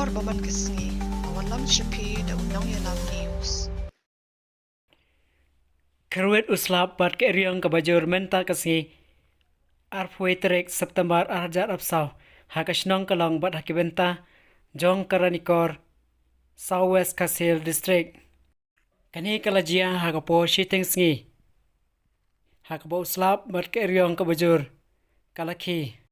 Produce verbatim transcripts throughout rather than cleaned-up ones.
Ka bymman ka sngi, ka wanlam sha phi da u Nongïalam News. Kyrwit u slap bad ka eriong kaba jur mynta ka sngi, arphew tarik September ar hajar arphew saw, ha ka shnong Kalong bad ha ki bynta jong ka Ranikor, South West Khasi Hills District. Kane ka la jia ha ka por shiteng sngi, ha kaba u slap bad ka eriong kaba jur ka la khie.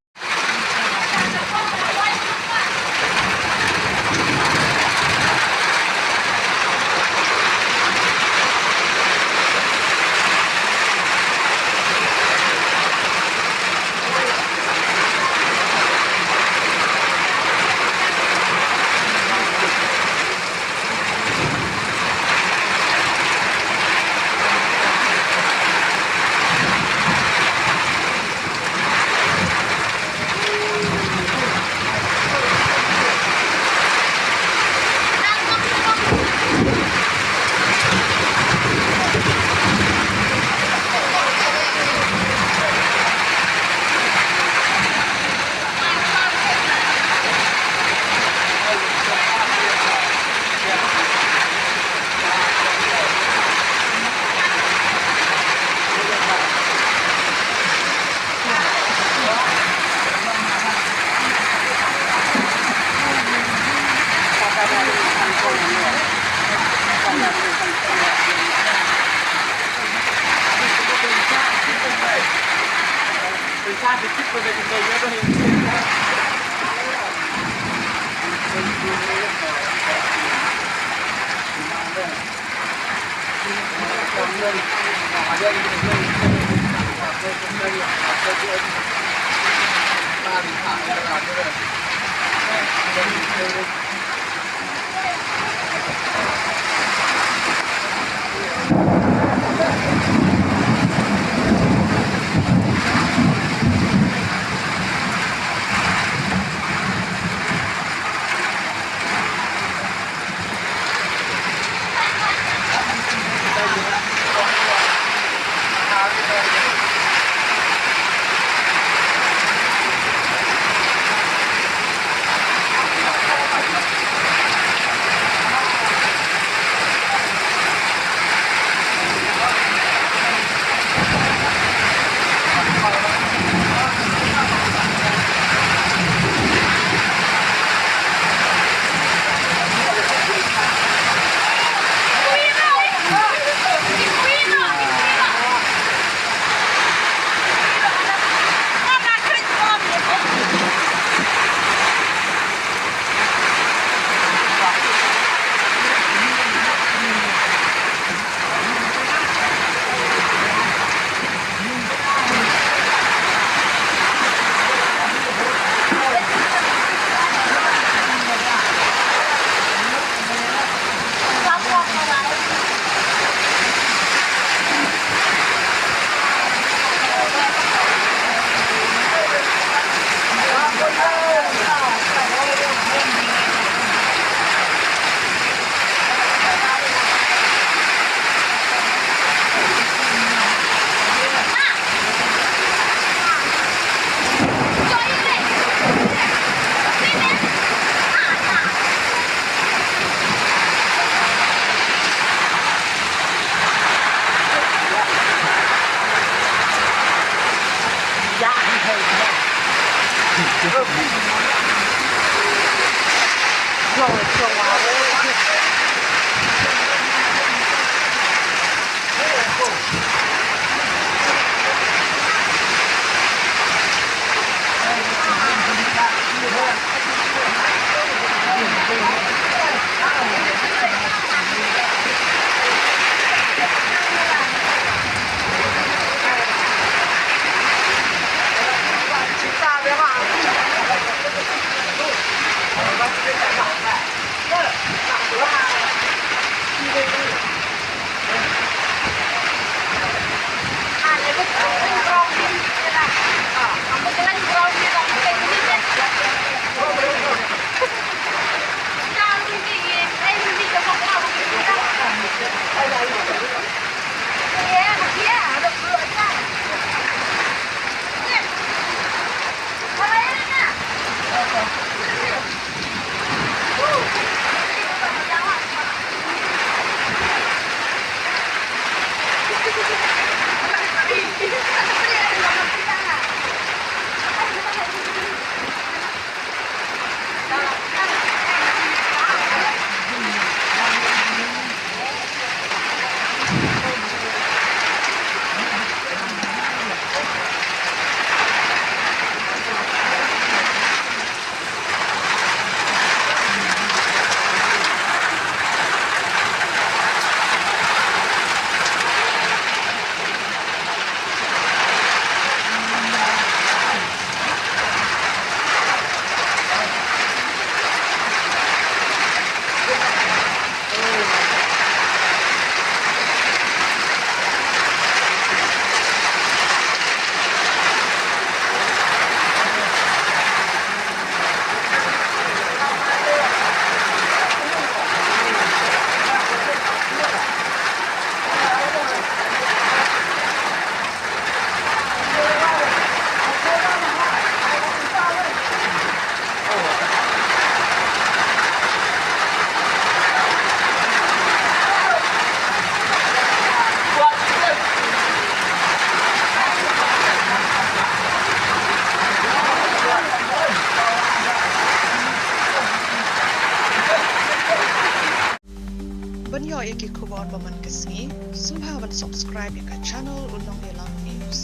ïoh ïa ki khubor ba man ka sngi, sngewbha ban subscribe ïa ka channel U Nongïalam News.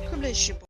Khublei shibun.